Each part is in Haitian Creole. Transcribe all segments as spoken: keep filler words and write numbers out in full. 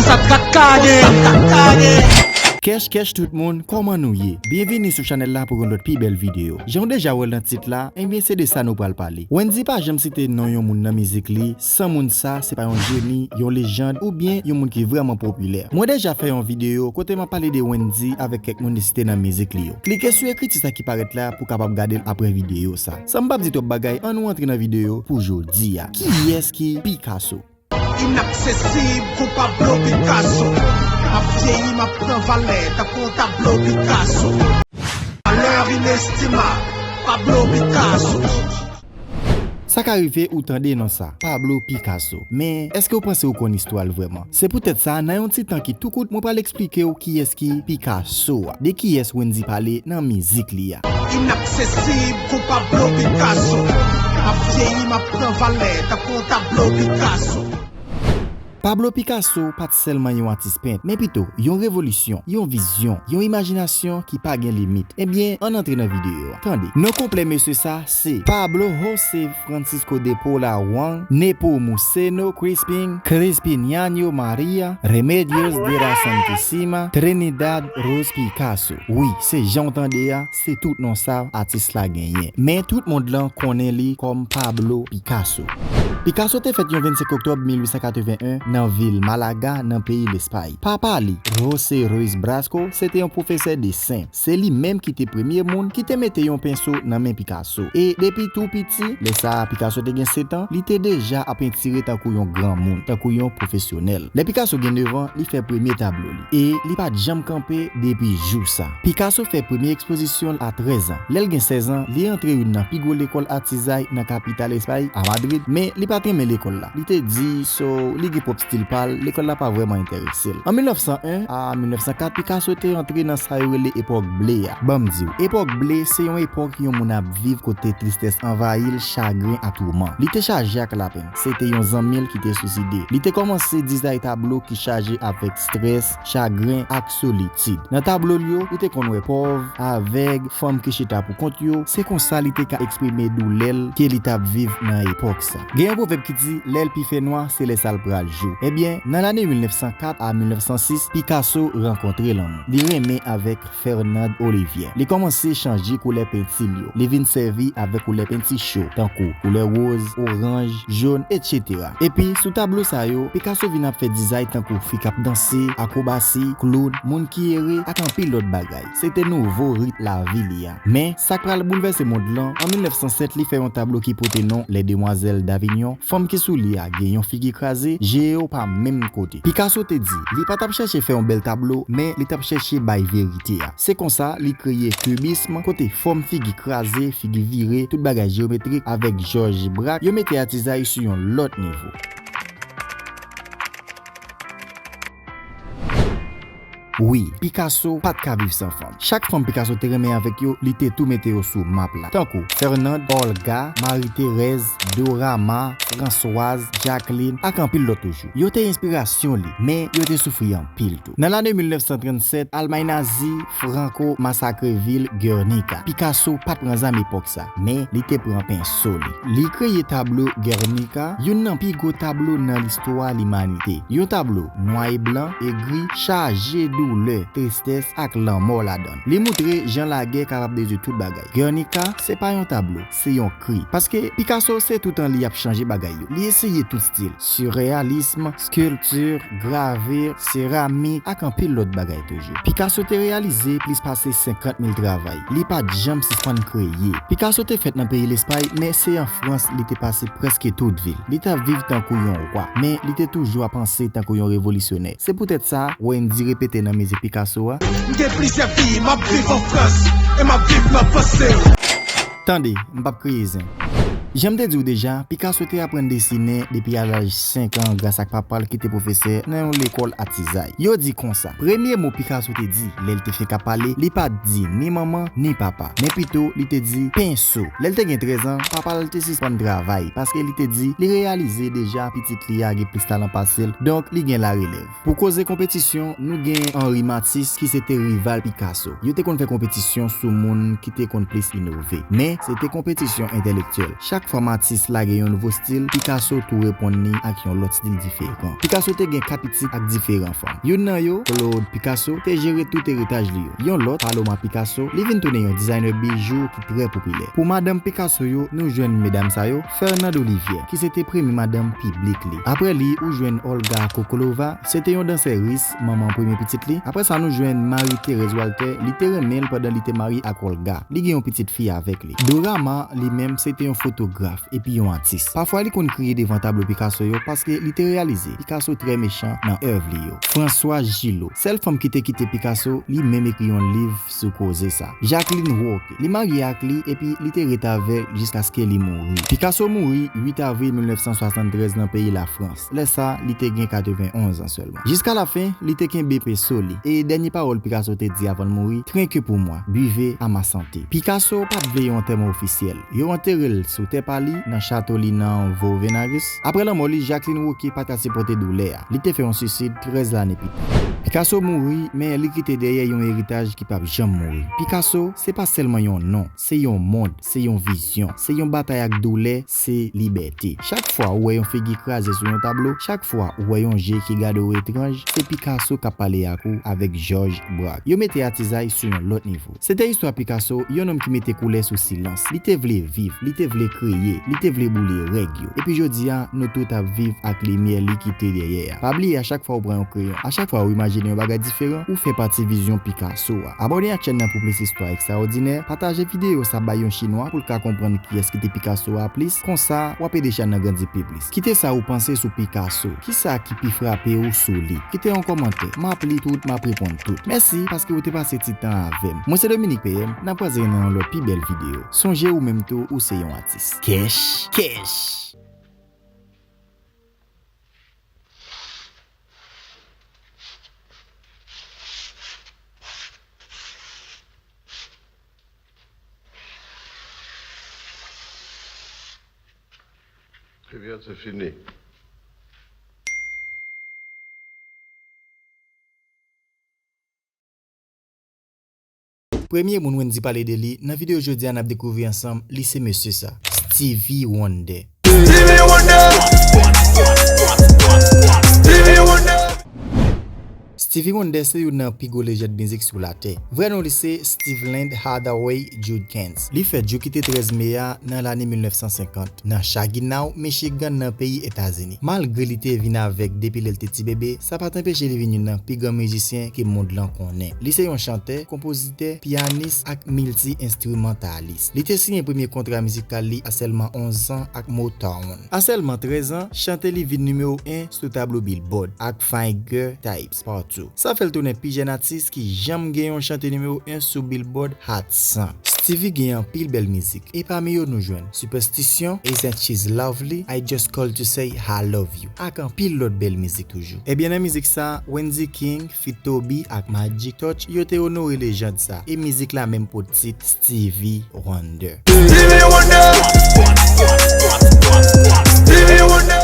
Sa t ka genyen. Kèch kèch tout moun, kòman nou ye? Byenvini sou chanèl la pou yon lòt pi bèl videyo. Jan w deja wè l nan tit la, ebyen se de sa nou pral pale. Wendyy pa janm site non yon moun nan mizik li san moun sa se pa yon jeni, yon lejand oubyen yon moun ki vrèman popilè. Mwen deja fè yon videyo kote m ap pale de Wendyy avèk kèk moun li site nan mizik li yo. Klike sou ekriti sa ki parèt la pou w kapab gade l apre videyo sa. San m p ap di twòp bagay, ann nou antre nan videyo pou jodi a. Kiyès ki Picasso? Inaksesib kon Pablo Picasso. M ap vyeyi, m ap pran valè tankou yon tablo Picasso. Valè inestimab, Pablo Picasso. Sa ka rive ou tande non sa, Pablo Picasso. Men, èske w panse w konn istwa l vrèman? Se poutèt sa, nan yon ti tan ki tou kout, mwen pral eksplike w kiyès ki Picasso a. De kiyès Wendyy pale nan mizik li a. Inaksesib kon Pablo Picasso. M ap vyeyi, m ap pran valè tankou yon tablo Picasso. Pablo Picasso pa t sèlman yon atis pent, men pito yon revolisyon, yon vizyon, yon imajinasyon ki pa gen limit. Ebyen, ann antre nan videyo a. Tande. Non konplè mesye sa se Pablo José Francisco de Paula Wang, Nepomuceno Crispin, Crispiniano Maria, Remedios de la Santísima Trinidad Ruz Picasso. Wi, se jan w tande a, se tout non sa atis la genyen. Men tout mond lan konnen li kòm Pablo Picasso. Picasso te fèt yon vennsenk oktòb mil uit san katreven en nan vil Malaga, nan peyi Lespay. Papa li, José Ruiz Brasco, se te yon pwofesè desen. Se li menm ki te premye moun ki te mete yon penso nan men Picasso. E depi tou piti, lè sa a Picasso te gen sèt an, li te deja ap pentire tankou yon granmoun, tankou yon pwofesyonèl. Lè Picasso gen nèf an, li fè premye tablo li. E li pa t janm kanpe depi jou sa. Picasso fè premye ekspozisyon l a trèz an. Lè l gen sèz an, li antre youn nan pi gwo lekòl atizay nan kapital Espay, a Madrid, men li pa t renmen lekòl la. Li te di, so, li gen pwòp stil pa l, lekòl la pa vrèman enterese l. An mil nèf san en a mil nèf san kat, Picasso te antre nan sa yo rele epòk ble a. Ban m di w, epòk ble se yon epòk yon moun ap viv kote tristès anvayi l, chagren ak touman. Li te chaje ak lapenn. Se te yon zanmi l ki te swiside. Li te kòmanse dizay tablo ki chaje avèk strès, chagren ak solitid. Nan tablo l yo, ou te konn wè pòv, avèg, fanm ki chita pou kont yo. Se konsa li te ka eksprime doulè l ke li t ap viv nan epòk sa. Gen yon pwovèb ki di, lè l pi fè nwa, se lè sa l pral jou. Ebyen, nan lane mil nèf san kat a mil nèf san sis, Picasso rankontre lanmou. Li renmen avèk Fernande Olivier. Li kòmanse chanje koulè penti l yo. Li vin sèvi avèk koulè penti cho, tankou koulè woz, oranj, jòn, etsetera. Epi, sou tablo sa yo, Picasso vin ap fè dizay tankou fi k ap danse, akwobasi, kloun, moun ki ere, ak anpil lòt bagay. Se te nouvo rit lavi li a. Men, sa k pral boulvèse mond lan, an mil nèf san sèt, li fè yon tablo ki pote non Les Demoiselles d'Avignon, fanm ki sou li a gen yon figi kraze, je yo pa menm kote. Picasso te di, li pa t ap chèche fè yon bèl tablo, men li t ap chèche bay verite a. Se konsa, li kreye kibism, kote fòm figi kraze, figi vire, tout bagay jeyometrik avèk Georges Braque, yo mete atizay sou yon lòt nivo. Wi, Picasso pa t ka viv san fanm. Chak fanm Picasso te renmen avèk yo, li te tou mete yo sou map la. Tankou Fernande, Olga, Marie-Thérèse, Dorama, Françoise, Jacqueline, ak anpil lòt toujou. Yo te enspirasyon li, men yo te soufri anpil tou. Nan lane mil nèf san trannsèt, Almay nazi, Franco masakre vil Guernica. Picasso pa t pran zam epòk sa, men li te pran penso li. Li kreye tablo Guernica, youn nan pi gwo tablo nan listwa limanite. Yon tablo nwa e blan, egri, chaje doulè, tristès ak lanmò ladan l. Li moutre jan lagè kapab detwi tout bagay. Guernica, se pa yon tablo, se yon kri. Paske Picasso se toutan li ap chanje bagay yo. Li eseye tout stil, sireyalism, skilti, gravi, seramik, ak anpil lòt bagay toujou. Picasso te reyalize plis pase senkant mil travay. Li pa t janm sispann kreye. Picasso te fèt nan peyi Lespay, men se an Frans li te pase prèske tout vi l. Li t ap viv tankou yon wa, men li te toujou ap panse tankou yon revolisyonè. Se poutèt sa, Wendyy repete nan mizik Picasso a. M gen plizyè vi, m ap viv an Frans, e m ap viv nan panse. Tande, m p ap kreye zen. Jan m te di w deja, Picasso te aprann desinen depi a laj senk an gras ak papa l ki te pwofesè nan yon lekòl atizay. Yo di konsa, premye mo Picasso te di lè l te fenk ap pale, li pa t di ni manman ni papa, men pito li te di penso. Lè l te gen trèz an, papa l te sispann travay paske li te di li reyalize deja pitit li a gen plis talan pase l, donk li gen larelèv. Pou koze konpetisyon, nou gen Henri Matisse ki se te rival Picasso. Yo te konn fè konpetisyon sou moun ki te konn plis inove. Men, se te konpetisyon entèlektyèl. Chak Fanm atis lage yon nouvo stil, Picasso tou reponn li ak yon lòt stil diferan. Picasso te gen kat pitit ak diferan fanm. Youn nan yo, Claude Picasso, te jere tout eritaj li yo. Yon lòt, Paloma Picasso, li vin tounen yon dizayner bijou ki trè popilè. Pou madanm Picasso yo, nou jwenn medam sa yo, Fernande Olivier, ki se te premye madanm piblik li. Apre li, ou jwenn Olga Kokolova, se te yon dansèris, manman premye pitit li. Apre sa, nou jwenn Marie Thérèse Walter, li te renmen l pandan li te marye ak Olga. Li gen yon pitit fi avèk li. Dora Maar, li menm, se te yon fotograf epi yon atis. Pafwa, li konn kriye devan tablo Picasso yo paske li te reyalize Picasso trè mechan nan èv li yo. Françoise Gillot, sèl fanm ki te kite Picasso, li menm ekri yon liv sou koze sa. Jacqueline Rocque, li marye ak li epi li te ret avè l jiskaske li mouri. Picasso mouri uit avril mil nèf san swasanntrèz nan peyi Lafrans. Lè sa, li te gen katrevenn onz an sèlman. Jiska lafen, li te kenbe penso li. E dènye pawòl Picasso te di avan l mouri, "Trinquez pour moi, buvez à ma santé." Picasso pa t vle yon antèman ofisyèl. Yo antere l sou tè pa li, nan chato li nan Vauvenargues. Apre lanmò li, Jacqueline Rocque pa t ka sipòte doulè a. Li te fè yon sisid trèz lane pita. Picasso mouri, men li kite dèyè yon eritaj ki p ap janm mouri. Picasso, se pa sèlman yon non, se yon mond, se yon vizyon, se yon batay ak doulè, se libète. Chak fwa ou wè yon figi kraze sou yon tablo, chak fwa ou wè yon je ki gade w etranj, se Picasso k ap pale ak ou avèk Georges Braque. Yo mete atizay sou yon lòt nivo. Se te istwa Picasso, yon nonm ki mete koulè sou silans. Li te vle viv, li te vle kreye, li te vle boule règ yo. Epi jodi a, nou tout ap viv ak limyè li kite dèyè a. Pa bliye, a chak fwa ou pran yon kreyon, a chak fwa ou imajine yon bagay diferan, ou fè pati vizyon Picasso a. Abòne ak chèn nan pou plis istwa ekstraòdinè, pataje videyo sa bay yon chinwa pou l ka konprann kiyès ki te Picasso a plis, konsa w ap ede chèn nan grandi pi plis. Kite sa ou panse sou Picasso. Kisa ki pi frape ou sou li? Kite yon kòmantè. M ap li tout, m ap reponn tout. Mèsi paske ou te pase ti tan avè m. Mwen se Dominique P M, n ap kwaze nan yon lòt pi bèl videyo. Sonje ou menm tou, ou se yon atis. Kèch! Kèch! Ebyen, se fini. Premye moun Wendy pale de li nan videyo jodi a n ap dekouvri ansanm, li se mesye sa, Stevie Wonder. Stevie Wonder! Stevie Wonder! Stevie Wonder se youn nan pi gwo lejand mizik sou latè. Vrè non li se Steveland Hardaway Judkins. Li fèt jou ki te trèz me a nan lane mil nèf san senkant nan Saginaw, Michigan, nan peyi Etazini. Malgre li te vin avèg depi lè l te ti bebe, sa pa t anpeche li vin youn nan pi gran mizisyen ke mond lan konnen. Li se yon chantè, konpozitè, pyanis ak milti-enstrimantalis. Li te siyen premye kontra mizikal li a sèlman onz an ak Motown. A sèlman trèz an, chante li vin nimewo en sou tablo Billboard ak Fine Girl Types Part two. Sa fè l tounen pi jèn atis ki janm gen yon chante nimewo en sou Billboard Hot san. Stevie gen anpil bèl mizik, e pami yo nou jwenn Superstition, Isn't She Lovely, I Just Called to Say I Love You, ak anpil lòt bèl mizik toujou. Ebyen, nan mizik sa, Wendy King feat. Toby ak Magic Touch, yo te onore lejand sa, e mizik la menm pot tit Stevie Wonder. Stevie Wonder! Stevie Wonder!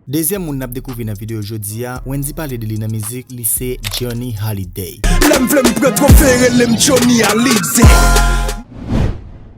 Dezyèm moun n ap dekouvri nan videyo jodi a, Wendy pale de li nan mizik, li se Johnny Hallyday. Lè m vle m pran twofe, rele m Johnny Hallyday.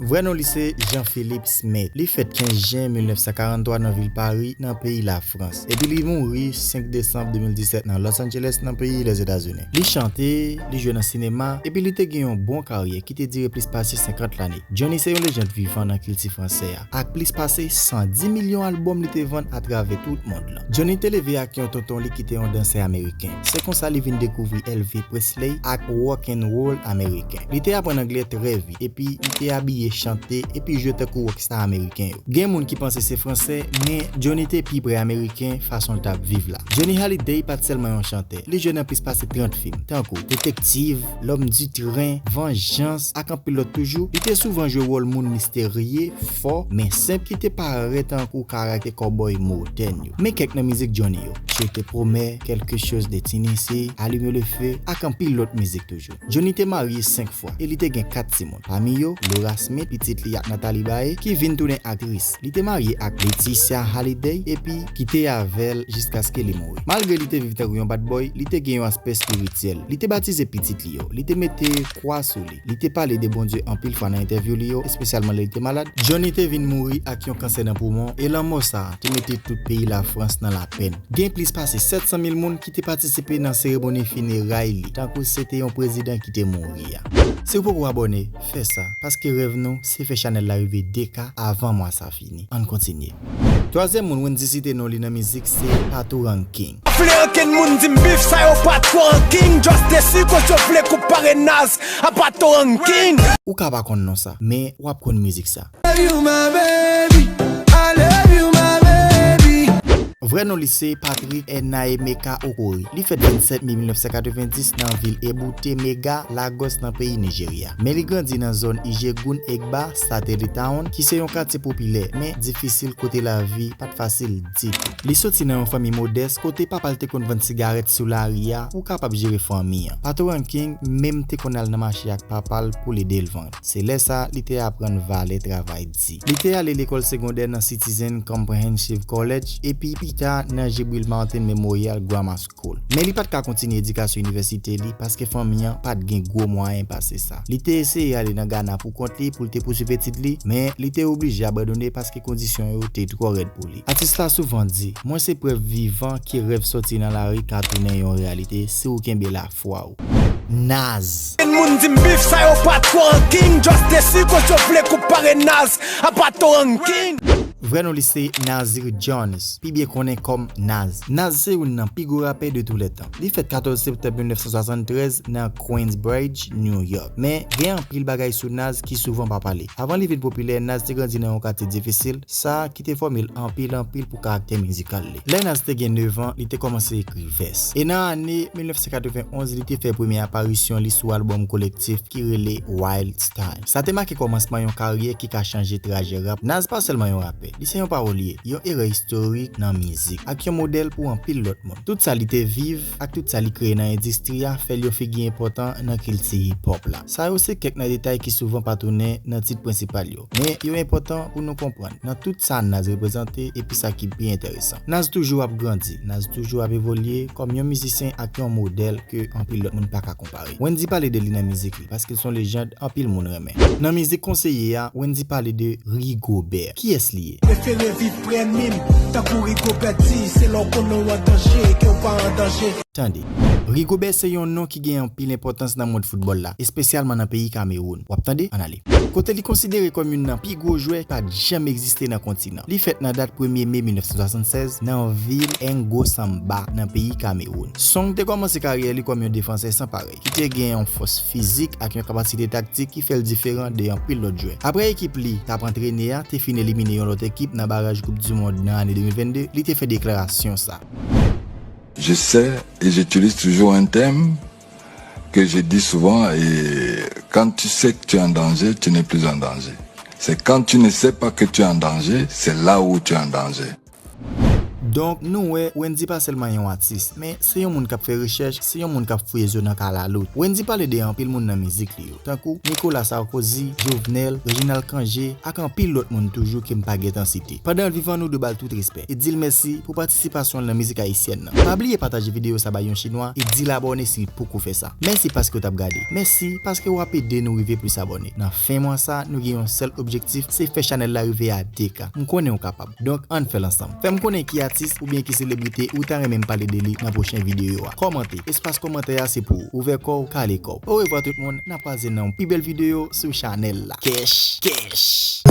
Vrè non li se Jean-Philippe Smith. Li fèt kenz jen mil nèf san karanntwa nan vil Pari, nan peyi Lafrans. Epi li mouri senk desanm de mil disèt nan Los Angeles, nan peyi Lèzetazini. Li chante, li jwe nan sinema, epi li te gen yon bon karyè ki te dire plis pase senkant lane. Johnny se yon lejand vivan nan kilti fransè a. Ak plis pase san dis milyon albòm li te vann atravè tout mond lan. Johnny te leve ak yon tonton li ki te yon dansè ameriken. Se konsa li vin dekouvri Elvis Presley ak rock and roll ameriken. Li te aprann anglè trè vit, epi li te abiye, chante, epi jwe tankou rockstar ameriken yo. Gen moun ki panse se fransè, men Johnny te pi pre ameriken fason l t ap viv la. Johnny Hallyday pa t sèlman yon chantè, li jwe nan plis pase trant fim, tankou Détective, L'Homme du Train, Vengeance, ak anpil lòt toujou. Li te souvan jwe wòl moun misterye, fò, men senp ki te parèt tankou karaktè kòbòy modèn yo. Men kèk nan mizik Johnny yo, Je te promets, Quelque chose de Tennessee, Allume le feu, ak anpil lòt mizik toujou. Johnny te marye senk fwa e li te gen kat timoun, pami yo Laura Smith, pitit li ak Natalie Bae, ki vin tounen aktris. Li te marye ak Laetitia Hallyday epi ki te avè l jiskaske li mouri. Malgre li te viv tankou yon bad boy, li te gen yon aspè espirityèl. Li te batize pitit li yo. Li te mete kwa sou li. Li te pale de Bondye anpil fwa nan entèvyou li yo, espesyalman lè li te malad. Johnny te vin mouri ak yon kansè nan poumon, e lanmò sa a te mete tout peyi Lafrans nan lapenn. Gen plis pase sèt san mil moun ki te patisipe nan seremoni fineray li, tankou se te yon prezidan ki te mouri a. Si w poko abòne, fè sa, paske rèv nou se fè chanèl la rive de K avan mwa sa fini. Ann kontinye. Twazyèm moun Wendy site non li nan mizik se Patoranking. Vle ankenn moun di m bif sa yo pa twò anking, just desi koz yo vle konpare Nas a Patoranking. Ou ka pa konn non sa, men w ap konn mizik sa. Love you, my baby. I love you, my baby. Vrè non li se Patrick Enaemeka Okori. Li fèt vennsèt me mil nèf san katrevenndis nan vil Ebute Mega, Lagos, nan peyi Nijerya. Men li grandi nan zòn Ijegun Egba, Satellite Town, ki se yon katye popilè, men difisil kote lavi pa t fasil ditou. Li soti nan yon fanmi modès kote papa l te konn vann sigarèt sou lari a pou kapab jere fanmi an. Patoranking menm te konn al nan mache ak papa l pou l ede l vann. Se lè sa a li te aprann valè travay di. Li te ale lekòl segondè nan Citizen Comprehensive College epi pita nan Jibril Martin Memorial Grammar School. Men li pa t ka kontinye edikasyon inivèsite li paske fanmi an pa t gen gwo mwayen pase sa. Li te eseye ale nan Ghana pou kont li pou l te pouswiv etid li, men li te oblije abandone paske kondisyon yo te twò rèd pou li. Atis la souvan di, mwen se prèv vivan ke rèv sòti nan lari ka tounen yon reyalite si w kenbe lafwa w. Nas. Moun di m bif sa yo pa twò anking, just desi koz yo vle konpare Nas a Patoranking. Vrè non li se Nasir Jones, pi byen konnen kòm Nas. Nas se youn nan pi gwo rapè de tou lè tan. Li fèt katòz septanm mil nèf san swasanntrèz nan Queensbridge, New York. Men, gen anpil bagay sou Nas ki souvan pa pale. Avan li vin popilè, Nas te grandi nan yon katye difisil, sa ki te fòme l anpil anpil pou karaktè mizikal li. Lè Nas te gen nèf an, li te kòmanse ekri vès. E nan ane mil nèf san katrevenn onz, li te fè premye aparisyon li sou albòm Kolektif ki rele Wild Style. Sa te make kòmansman yon karyè ki ka chanje trajè rap. Nas pa sèlman yon rapè, li se yon pawolye, yon erè istorik nan mizik, ak yon modèl pou anpil lòt moun. Tout sa li te viv ak tout sa li kreye nan endistri a fè l yon figi enpòtan nan kilti hip hop la. Sa yo se kèk nan detay ki souvan pa tounen nan tit prensipal yo, men yo enpòtan pou nou konprann nan tout sa Nas reprezante epi sa ki pi enteresan. Nas toujou ap grandi, Nas toujou ap evolye kòm yon mizisyen ak yon modèl ke anpil lòt moun pa ka konpare. Wendy pale de li nan mizik li, paske l se yon lejand anpil moun renmen. Nan mizik Konseye a, Wendy pale de Rigobert. Kiyès li ye? Prefere viv prè mi m, tankou Rigobert di, se lè w konnen w an danje, ke w pa an danje. Tande. Rigobert se yon non ki gen anpil enpòtans nan mond foutbòl la, espesyalman nan peyi Kamewoun. W ap tande? Ann ale. Kote li konsidere kòm youn nan pi gwo jwè ki pa t janm egziste nan kontinan. Li fèt nan dat premye me mil nèf san swasanntsèz nan vil Ngo Samba, nan peyi Kamewoun. Song te kòmanse karyè li kòm yon defansè san parèy, ki te gen yon fòs fizik ak yon kapasite taktik ki fè l diferan de anpil lòt jwè. Apre ekip li t ap antrene a te fin elimine yon lòt ekip nan baraj Koup di Mond nan ane de mil vennde, li te fè deklarasyon sa. Je sais et j'utilise toujours un terme que je dis souvent, et quand tu sais que tu es en danger, tu n'es plus en danger. C'est quand tu ne sais pas que tu es en danger, c'est là où tu es en danger. Donk, nou wè, Wendy pa sèlman yon atis, men se yon moun k ap fè rechèch, se yon moun k ap fouye zo nan kalalou. Wendy pale de anpil moun nan mizik li yo, tankou Nicolas Sarkozy, Jovenel, Reginald Cangé, ak anpil lòt moun toujou ke m pa gentan site. Pandan l vivan, nou dwe ba l tout respè e di l mèsi pou patisipasyon l nan mizik ayisyèn nan. Pa bliye pataje videyo sa bay yon chinwa e di l abòne si l poko fè sa. Mèsi paske w t ap gade. Mèsi paske w ap ede nou rive plis abòne. Nan fen mwa sa, nou gen yon sèl objektif, se fè chanèl la rive a de K. M konnen w kapab. Donk, ann fè l ansanm. Fè m konnen ki atis oubyen ki selebrite ou ta renmen m pale de li nan pwochen videyo a. Kòmante. Espas kòmantè a se pou ou. Ouvè kò w, kale kò w. Orevwa tout moun, n ap kwaze nan yon pi bèl videyo sou chanèl la. Kèch, kèch.